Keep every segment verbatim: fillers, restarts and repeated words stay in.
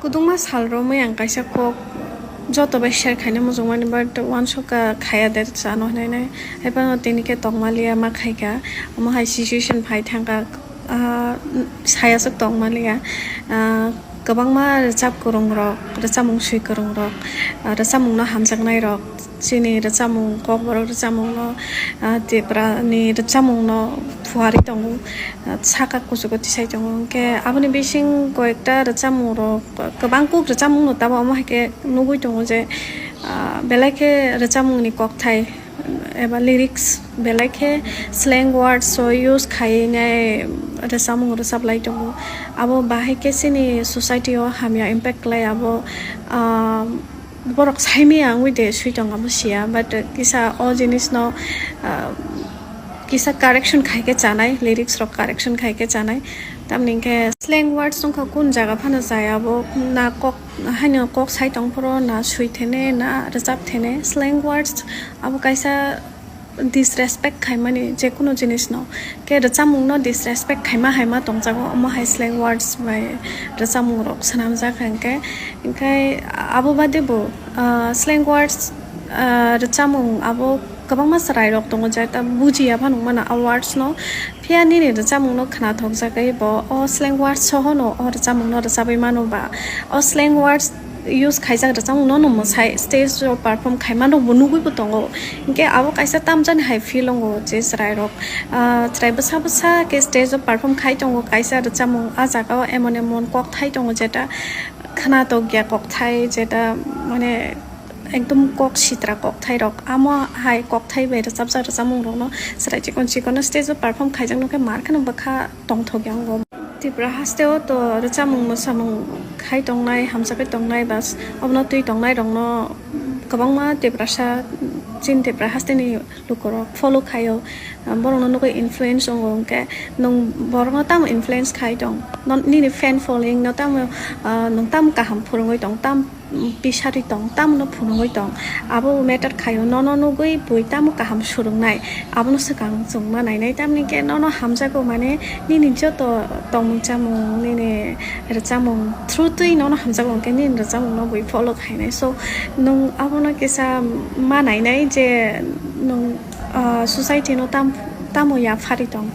Kwbangma sal romwi ang kaisa kok joto bai share khaina muchungmani, but uansukha khaya de chano hwnwi. Haiphano tini khe tongmaliya ma khaikha, omo hai situation phai thangkha, ah, sayaswk tongmaliya. Ah, kwbangma rwchap kwrwngrok, rwchapmung swi kwrwngrok, ah, rwchapmungno hamjaknairok, chini rwchapmung, kokborok rwchapmungno, ah, Tiprani rwchapmungno phuarwi tongo, ah, saka kuchugo tisai tongo. Hwnkhe aboni bising koyekta rwchapmungrok, kwbang kuk rwchapmungno tabuk omo hai khe nugwi tongo je, ah, belai khe rwchapmungni kokthai eba lyrics belai khe slang words o use khainai rwchapmung rwchaplai tongo. Abo bahai khe chini society o hamya impact khlai abo, ah, borok saimaya wngwi de swi tong abo siya, but kisa o jinisno, ah, kisa correction khai khe chanai, lyrics rok correction khai khe chanai. Tamni hwnkhe slang words wngkha kun jaga phano chaya abo na kok haino kok sai tong phoro na swi thene na rwchap thene. Slang words abo kaisa disrespect khaimani je kuno jinisno. Khe rwchapmungno disrespect khaima haima tongjago, omo hai slang words bai rwchapmungrok swnamjak hwnkhe. Hwnkhe abo bade bo, ah, slang words, ah, rwchapmung abo kwbangma chwrairok tongo, jeta bujiya phano wngmano a words no. Phiya nini rwchapmungno khnathokjagwi bo o slang words sohono o rwchapmungno rwchabwi mano ba o slang words use khaijak rwchapmungno no mwsai stage o perform khaima rokbo nugwibo tongo. Hinkhe abo kaisa tamjani hai feel wngo je chwrairok, ah, chwrai bwsa bwsa khe stage o perform khai tongo kaisa rwchapmung, ah jagao emon emon kokthai tongo jeta khnathokya kokthai, jeta mane ekdom kok sitra kokthairok. Amo hai kokthai bai rwchapjak rwchapmungrokno chwrai chikon chikon stage o perform khaijakno khe mar kheno bwkha tongthokya wngo. Tripura hasteo to rwchapmung mwsamung khai tongnai, hamjakgwi tongnai, bas obono twi tongnairokno kwbangma Tiprasa, chini Tripura hasteni lukurok follow khaio, borokno nugwi influence wngo. Hwnkhe nwng borokno tamo influence khai tong, nini fan following no tamo, ah, nwng tamo kaham phwrwngwi tong, tam pisari tong, tamno phunugwi tong, abo matter khaio. Nono nugwi bui tamo kaham swrwngnai, abono swkang chwng ma nainai. Tamni khe nono hamjago, mane nini joto tongmung chamung, nini rwchapmung through twi nono hamjago, hwnkhe nini rwchapmungno bui follow khainai. So, nwng abono kisa ma nainai je nwng, ah, society no tam-, tamo yaphari tong,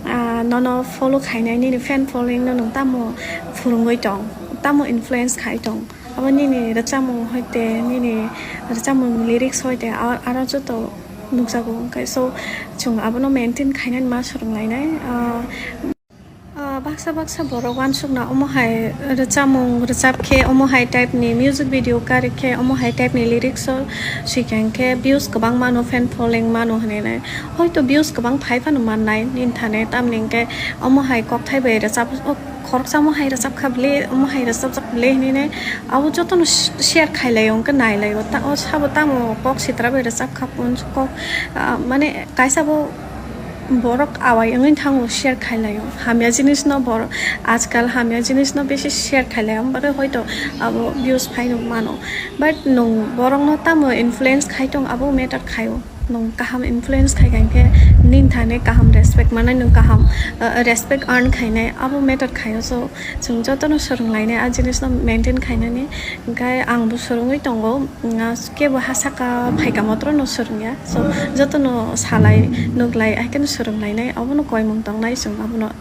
ah, nono follow khainai, nini fan following no nwng tamo phwrwngwi tong, tamo influence khai tong. Abo nini rwchapmung hoite, nini rwchapmung lyrics hoite, a-, aro joto nukjago. Hwnkhe so, chwng abono maintain khainani ma swrwnglainai. Ah, ah, baksa baksa borok uansukna omo hai rwchapmung rwchap khe, omo hai type ni music video kari khe, omo hai type ni lyrics o swikang khe views kwbang mano, fan following mano hwnwi nai. Hoito views kwbang phai phano mannai nini thani, tamni hwnkhe omo hai kokthai bai rwchap, o khoroksa omo hai rwchap kha bwle, omo hai rwchapjak bwle hwnwi nai. Abo jotono sh-, share khai laio, hwnkhe nai laio. Ta-, o sabo tamo kok sitra bai rwchap kha, kok, ah, mane kaisa bo borok awai wngwi thango, share khai laio. Hamya jinis no bor-, ajkal hamya jinis no bisi share khai laio, hwnbagwi hoito abo views phai mano. But nwng borokno tamo influence khai tong, abo matter khaio. Nwng kaham influence khai kha, hwnkhe nini thani kaham respect mannai, nwng kaham, uh, respect earn khainai, abo matter khaio. So, chwng jotono swrwnglainai a jinisno maintain khainani. Hwnkhe angbo swrwngwi tongo, mm, kebo ha saka phaika motrono swrwngya. So, jotono salai, nuklai, haikheno swrwnglainai, abono koimung tongnai chwng abono.